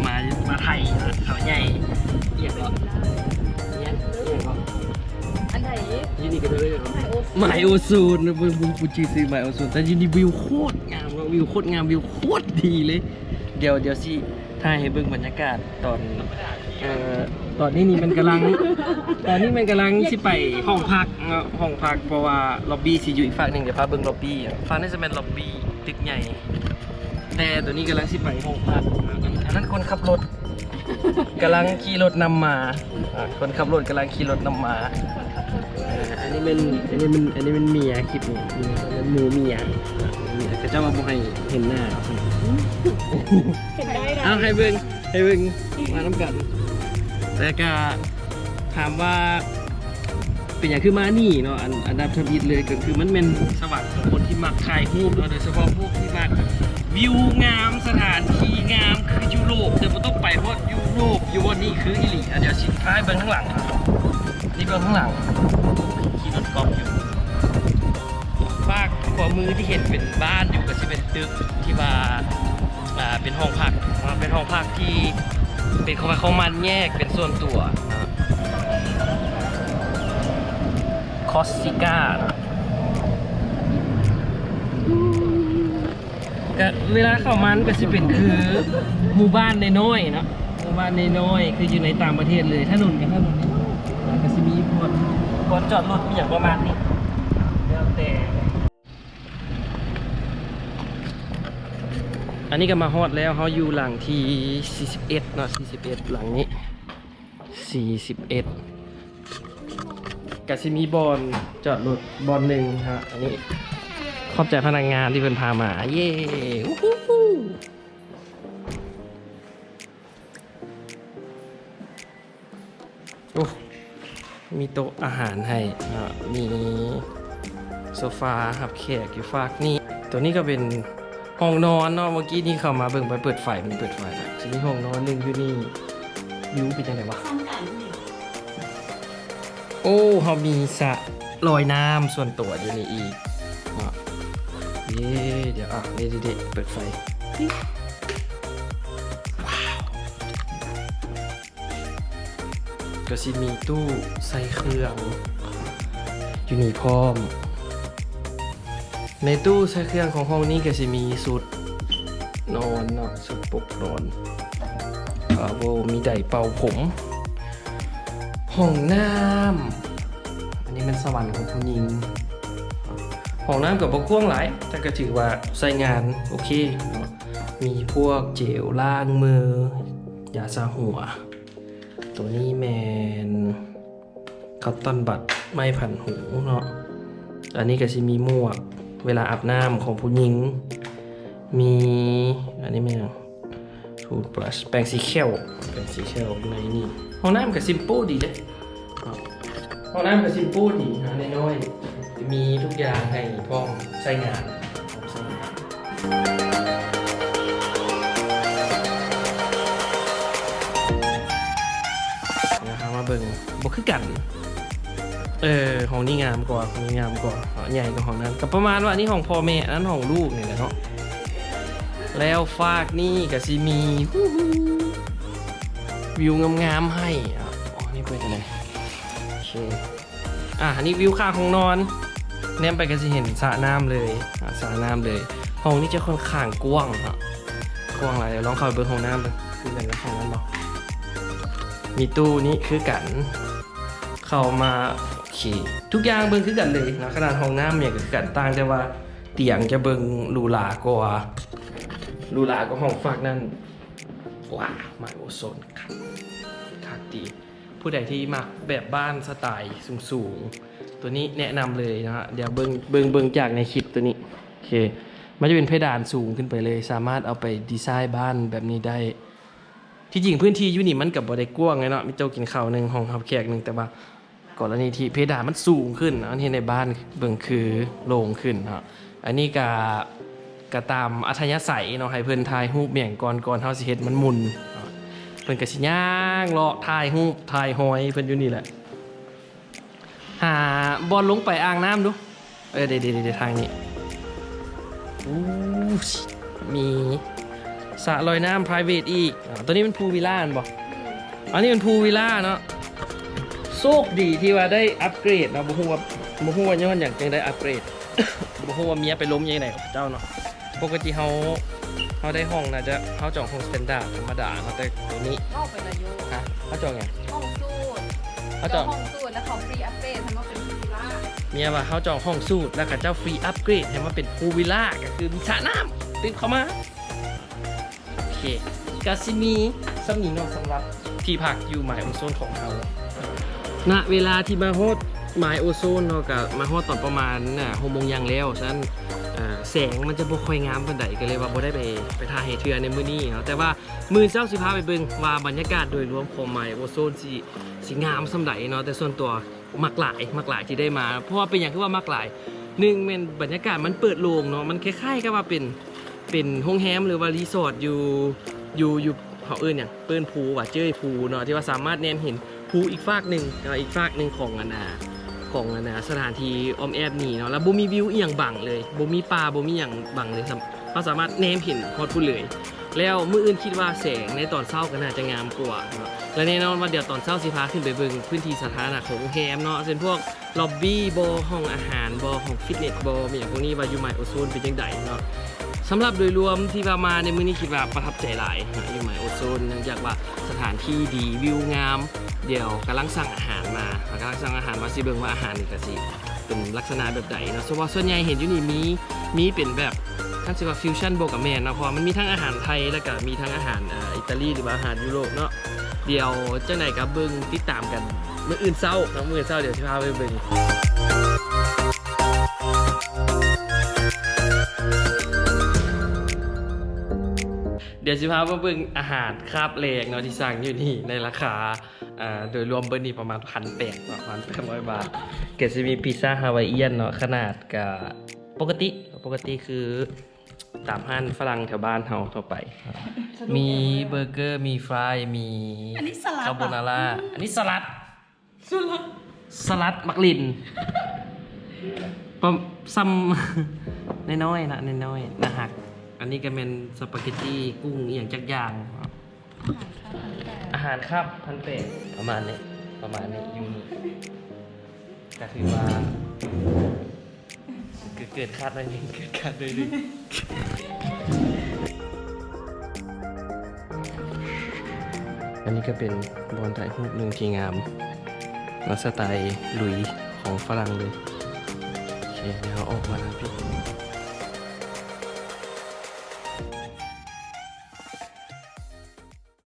ມາ ມາໄທເຂົາໃຫຍ່ ອີ່ຫຍັງເກາະ ອີ່ຫຍັງ ອີ່ຫຍັງເກາະ ອັນໃດ ຢູ່ນີ້ກໍໄດ້ເນາະ ໄມໂອໂຊນ ເບິ່ງ ເບິ່ງ ເບິ່ງ ຊື່ຊື່ໄມໂອໂຊນ ແຕ່ຢູ່ນີ້ວິວໂຄດງາມເນາະ ວິວໂຄດງາມ ວິວໂຄດດີເລີຍ. ດຽວ ດຽວຊິຖ່າຍໃຫ້ເບິ່ງບັນຍາກາດຕອນ ເອີ ຕອນນີ້ນີ້ມັນກຳລັງ ຕອນນີ້ມັນກຳລັງຊິໄປຫ້ອງພັກເນາະ ຫ້ອງພັກ ເພາະວ່າລັອບບີ້ຊິຢູ່ອີກຟາກໜຶ່ງ ດຽວພາເບິ່ງລັອບບີ້ ຟາກນີ້ຈະແມ່ນລັອບບີ້ ຕຶກໃຫຍ່ ແຕ່ໂຕນີ້ກຳລັງຊິໄປຫ້ອງພັກ ອັນນັ້ນຄົນຂັບລົດກຳລັງຂີ່ລົດນຳມາ ອ່າ ຄົນຂັບລົດກຳລັງຂີ່ລົດນຳມາ ອ່າ ອັນນີ້ແມ່ນ ອັນນີ້ແມ່ນ ອັນນີ້ແມ່ນເມຍ ຄລິບນີ້ ອັນນີ້ແມ່ນໝູເມຍ ອ່າ ເຂົາເຈົ້າວ່າບໍ່ໃຫ້ເຫັນໜ້າ ເຫັນໄດ້ ເອົາໃຫ້ເບິ່ງ ໃຫ້ເບິ່ງ ມານຳກັນ ແຕ່ກະ ຖາມວ່າເປັນຫຍັງຄືມານີ້ເນາະ ອັນ ອັນດັບທຳອິດເລີຍກໍຄືມັນແມ່ນສະຫວັນຂອງຄົນທີ່ມັກຖ່າຍຮູບເນາະ ໂດຍສະເພາະພວກທີ່ມັກວິວງາມ ສະຖານທີ່ງາມ ຄືຢູໂຣບ ແຕ່ບໍ່ຕ້ອງໄປຮອດຢູໂຣບ ຢູ່ບ່ອນນີ້ຄືອີ່ຫຼີ ດຽວຊິພາເບິ່ງທາງຫຼັງ ນີ້ເບິ່ງທາງຫຼັງ ຂີ່ລົດກອບຢູ່ ຟາກຂວາມືທີ່ເຫັນເປັນບ້ານຢູ່ ກໍຊິເປັນຕຶກທີ່ວ່າ ອ່າ ເປັນຫ້ອງພັກເນາະ ເປັນຫ້ອງພັກທີ່ເປັນຂອງໃຜຂອງມັນ ແຍກເປັນສ່ວນຕົວເນາະ ຄອສຊິກາເນາະ ກະເວລາເຂົ້າມາມັນກະຊິເປັນຄືໝູ່ບ້ານນ້ອຍໆເນາະ ໝູ່ບ້ານນ້ອຍໆ ຄືຢູ່ໃນຕ່າງປະເທດເລີຍ ຖະໜົນກະຖະໜົນນ້ອຍໆ ກະຊິມີບ່ອນ ບ່ອນຈອດລົດ ມີຫຍັງປະມານນີ້ ແລ້ວແຕ່. ອັນນີ້ກໍມາຮອດແລ້ວ ເຮົາຢູ່ຫຼັງທີສີ່ສິບເອັດເນາະ ສີ່ສິບເອັດ ຫຼັງນີ້ ສີ່ສິບເອັດ ກະຊິມີບ່ອນຈອດລົດບ່ອນໜຶ່ງເນາະ ອັນນີ້ຂອບໃຈພະນັກງານທີ່ເພິ່ນພາມາ ເຢ້ ອູ້ຫູ. ໂອ້ ມີໂຕະອາຫານໃຫ້ເນາະ ມີໂຊຟາຮັບແຂກຢູ່ຟາກນີ້ ໂຕນີ້ກໍເປັນຫ້ອງນອນເນາະ ເມື່ອກີ້ນີ້ເຂົ້າມາເບິ່ງໄປເປີດໄຟ ມັນເປີດໄຟລະ ຊິມີຫ້ອງນອນໜຶ່ງຢູ່ນີ້ ວິວເປັນຈັ່ງໃດວະ ໂອ້ ເຮົາມີສະລອຍນ້ຳສ່ວນຕົວຢູ່ນີ້ອີກເນາະ ເຢ້ ດຽວ ອ່ະ ເດ ເດ ເດ ເປີດໄຟ ວ້າວ ກໍຊິມີຕູ້ໃສ່ເຄື່ອງຢູ່ນີ້ພ້ອມ ໃນຕູ້ໃສ່ເຄື່ອງຂອງຫ້ອງນີ້ກໍຊິມີຊຸດນອນເນາະ ຊຸດປົກນອນ ອ່າ ໂອ້ ມີໄດເປົ່າຜົມ ຫ້ອງນ້ຳ ອັນນີ້ແມ່ນສະຫວັນຂອງຜູ້ຍິງ ຫ້ອງນ້ຳກໍບໍ່ກວ້າງຫຼາຍ ແຕ່ກໍຖືວ່າໃຊ້ງານໂອເຄເນາະ ມີພວກເຈວລ້າງມື ຢາຊາຫົວ ໂຕນີ້ແມ່ນຄອດຕອນບັດ ໄມ້ພັນຫູເນາະ ອັນນີ້ກໍຊິມີໝວກເວລາອາບນ້ຳຂອງຜູ້ຍິງ ມີ ອັນນີ້ແມ່ນຫຍັງ ທູດບຣັຊ ແປງສີແຂ້ວ ແປງສີແຂ້ວຢູ່ໃນນີ້ ຫ້ອງນ້ຳກໍຊິມເປິ້ນດີເດ້ ຫ້ອງນ້ຳກໍຊິມເປິ້ນດີເນາະ ນ້ອຍໆ ມີທຸກຢ່າງໃຫ້ພ້ອມໃຊ້ງານ ດຽວເຮົາມາເບິ່ງ ບໍ່ຄືກັນ ເອີ ຫ້ອງນີ້ງາມກວ່າ ຫ້ອງນີ້ງາມກວ່າ ເນາະ ໃຫຍ່ກວ່າຫ້ອງນັ້ນ ກໍປະມານວ່າອັນນີ້ຫ້ອງພໍ່ແມ່ ອັນນັ້ນຫ້ອງລູກນີ້ແຫຼະເນາະ ແລ້ວຟາກນີ້ກໍຊິມີ ຫູ ຫູ ວິວງາມໆໃຫ້ ອາ ໂອ້ ນີ້ເປີດຈັ່ງໃດ ໂອເຄ ອ່າ ອັນນີ້ວິວຂ້າງຫ້ອງນອນ ແນມໄປກໍຊິເຫັນສະນ້ຳເລີຍ ອ່າ ສະນ້ຳເລີຍ ຫ້ອງນີ້ຈະຂ້ອນຂ້າງກວ້າງເນາະ ກວ້າງຫຼາຍ ດຽວລອງເຂົ້າໄປເບິ່ງຫ້ອງນ້ຳເບິ່ງ ຄືກັນກັບຫ້ອງນັ້ນບໍ່ ມີຕູ້ນີ້ຄືກັນ ເຂົ້າມາ ໂອເຄ ທຸກຢ່າງເບິ່ງຄືກັນເລີຍເນາະ ຂະໜາດຫ້ອງນ້ຳຫຍັງກໍຄືກັນ ຕ່າງແຕ່ວ່າຕຽງຈະເບິ່ງຫຼູຫຼາກວ່າ ຫຼູຫຼາກວ່າຫ້ອງຟາກນັ້ນ ວ້າວ ໄມໂອໂຊນ ຄັກ ຄັກດີ. ຜູ້ໃດທີ່ມັກແບບບ້ານສະໄຕສູງໆ ຕົວນີ້ແນະນຳເລີຍເນາະ ດຽວເບິ່ງ ເບິ່ງ ເບິ່ງຈາກໃນຄລິບຕົວນີ້ ໂອເຄ ມັນຈະເປັນເພດານສູງຂຶ້ນໄປເລີຍ ສາມາດເອົາໄປດີໄຊບ້ານແບບນີ້ໄດ້ ທີ່ຈິງພື້ນທີ່ຢູ່ນີ້ມັນກໍບໍ່ໄດ້ກວ້າງເນາະ ມີໂຕະກິນເຂົ້າໜຶ່ງ ຫ້ອງຮັບແຂກໜຶ່ງ ແຕ່ວ່າກໍລະນີທີ່ເພດານມັນສູງຂຶ້ນ ມັນເຮັດໃຫ້ບ້ານເບິ່ງຄືໂລ່ງຂຶ້ນເນາະ ອັນນີ້ກະ ກະຕາມອັດທະຍາໄສເນາະ ໃຫ້ເພິ່ນຖ່າຍຮູບແມ່ງກ່ອນ ກ່ອນເຮົາຊິເຮັດມັນໝຸ່ນເນາະ ເພິ່ນກະຊິຍ່າງເລາະຖ່າຍຮູບຖ່າຍຮອຍເພິ່ນຢູ່ນີ້ແຫຼະ ຫາບ່ອນລົງໄປອ່າງນ້ຳດູ ເອີ ເດ ເດ ເດ ທາງນີ້ ໂອ້ ມີ ສະລອຍນ້ຳ private ອີກ. ອາ ຕົວນີ້ເປັນ pool villa ແມ່ນບໍ່? ອັນນີ້ເປັນ pool villa ເນາະ. ໂຊກດີທີ່ວ່າໄດ້ອັບເກຣດເນາະ. ບໍ່ຮູ້ວ່າ ບໍ່ຮູ້ວ່າຍ້ອນຫຍັງຈຶ່ງໄດ້ອັບເກຣດ. ບໍ່ຮູ້ວ່າເມຍໄປລົມຢູ່ໃນຂອງເຈົ້າເນາະ. ປົກກະຕິເຮົາ ເຮົາໄດ້ຫ້ອງ ໜ້າຈະ ເຮົາຈອງຫ້ອງ standard ທຳມະດາເນາະ, ແຕ່ຕົວນີ້ ເວົ້າໄປລະຢູ່ ຮະ ເຮົາຈອງຫຍັງ? ຫ້ອອງສູດ. ເຮົາຈອງ ເຈົ້າຫ້ອງສູດ ແລ້ວເຂົາຟຣີອັບເກຣດໃຫ້ມາເປັນ pool villa. ເມຍວ່າເຮົາຈອງຫ້ອງສູດ ແລ້ວເຂົາເຈົ້າຟຣີອັບເກຣດໃຫ້ມາເປັນ pool villa ກໍຄືມີສະນ້ຳຕື່ມເຂົ້າມາ. ໂອເຄ ກະຊິມີສ່ຳນີ້ເນາະ ສຳລັບທີ່ພັກຢູ່ My Ozone ຂອງເຮົາ. ນະເວລາທີ່ມາຮອດ My Ozone ເນາະ ກະມາຮອດຕອນປະມານ ນະ ຫົກໂມງຢ່າງແລ້ວ. ສະນັ້ນ ເອີ ແສງມັນຈະບໍ່ຄ່ອຍງາມປານໃດ ກະເລີຍວ່າບໍ່ໄດ້ໄປ ໄປຖ່າຍໃຫ້ເທື່ອໃນມື້ນີ້ເນາະ. ແຕ່ວ່າມື້ເຊົ້າຊິພາໄປເບິ່ງວ່າບັນຍາກາດໂດຍລວມຂອງ My Ozone ຊິ ຊິງາມສ່ຳໃດເນາະ. ແຕ່ສ່ວນຕົວ ມັກຫຼາຍ ມັກຫຼາຍທີ່ໄດ້ມາ. ເພາະວ່າເປັນຫຍັງຄືວ່າມັກຫຼາຍ? ໜຶ່ງແມ່ນບັນຍາກາດມັນເປີດໂລ່ງເນາະ, ມັນຄ້າຍໆກັບວ່າເປັນ ເປັນໂຮງແຮມ ຫຼືວ່າຣີສອດຢູ່ ຢູ່ ຢູ່ ເຂົາເອີ້ນຫຍັງ ເອີ້ນພູຫວາ ເຈີຍພູເນາະ ທີ່ວ່າສາມາດແນມເຫັນພູອີກຟາກໜຶ່ງເນາະ ອີກຟາກໜຶ່ງຂອງອັນນາ ຂອງອັນນາ ສະຖານທີ່ອ້ອມແອບນີ້ເນາະ. ແລ້ວບໍ່ມີວິວອີ່ຫຍັງບັງເລີຍ ບໍ່ມີປ່າ ບໍ່ມີຫຍັງບັງເລີຍ ເຮົາສາມາດແນມເຫັນຮອດພຸ້ນເລີຍ. ແລ້ວມື້ອື່ນຄິດວ່າແສງໃນຕອນເຊົ້າກໍໜ້າຈະງາມກວ່າເນາະ ແລະ ແນ່ນອນວ່າດຽວຕອນເຊົ້າຊິພາຂຶ້ນໄປເບິ່ງພື້ນທີ່ສາທາລະນະຂອງໂຮງແຮມເນາະ ເຊັ່ນພວກລັອບບີບໍ ຫ້ອງອາຫານບໍ ຫ້ອງຟິດເນດບໍ ມີຫຍັງພວກນີ້ ວ່າຢູ່ My Ozone ເປັນຈັ່ງໃດເນາະ. ສຳລັບໂດຍລວມທີ່ວ່າມາໃນມື້ນີ້ ຄິດວ່າປະທັບໃຈຫຼາຍເນາະ ຢູ່ My Ozone ເນື່ອງຈາກວ່າສະຖານທີ່ດີ ວິວງາມ. ດຽວກຳລັງສັ່ງອາຫານມາ ກຳລັງສັ່ງອາຫານມາ ຊິເບິ່ງວ່າອາຫານນີ້ກະຊິ ເປັນລັກສະນະແບບໃດເນາະ. ເພາະວ່າສ່ວນໃຫຍ່ເຫັນຢູ່ນີ້ມີ ມີເປັນແບບ ຄັນຊິວ່າຟິວຊັນບໍ່ກະແມ່ນເນາະ ເພາະວ່າມັນມີທັງອາຫານໄທ ແລ້ວກະມີທັງອາຫານ ເອີ ອີຕາລີ ຫຼືວ່າອາຫານຢູໂຣບເນາະ. ດຽວຈັ່ງໃດກະເບິ່ງ ຕິດຕາມກັນມື້ອື່ນເຊົ້າເນາະ ມື້ອື່ນເຊົ້າດຽວຊິພາໄປເບິ່ງ. ດຽວຊິພາມາເບິ່ງອາຫານຄາບແລງເນາະ ທີ່ສັ່ງຢູ່ນີ້ ໃນລາຄາ ອ່າ ໂດຍລວມເບິດນີ້ປະມານພັນແປດເນາະ ພັນແປດຮ້ອຍບາດ. ກະຊິມີພິຊຊ່າຮາວາຍອຽນເນາະ ຂະໜາດກະປົກກະຕິ ປົກກະຕິຄືຕາມຮ້ານຝຣັ່ງແຖວບ້ານເຮົາທົ່ວໄປ. ມີເບີເກີ ມີຟຣາຍ ມີ ອັນນີ້ສະລັດ ຄາໂບນາຣາ ອັນນີ້ສະລັດ ສະລັດ ສະລັດໝາກລິ່ນ ປະ ສ່ຳ ນ້ອຍໆນະ ນ້ອຍໆ ໜ້າຮັກ. ອັນນີ້ກະແມ່ນສະປາເກັດຕີ ກຸ້ງອີ່ຫຍັງຈັກຢ່າງ. ອາຫານຄ່ຳ ພັນແປດ ປະມານນີ້ ປະມານນີ້ ຢູ່ນີ້ກະຖືວ່າເກີນຄາດໜ້ອຍໜຶ່ງ ເກີນຄາດໜ້ອຍໜຶ່ງ. ອັນນີ້ກະເປັນບ່ອນຖ່າຍຮູບໜຶ່ງທີ່ງາມເນາະ ສະໄຕລຸຍຂອງຝຣັ່ງເລີຍ. ໂອເຄ ດຽວເຮົາອອກມາທາງພີ້.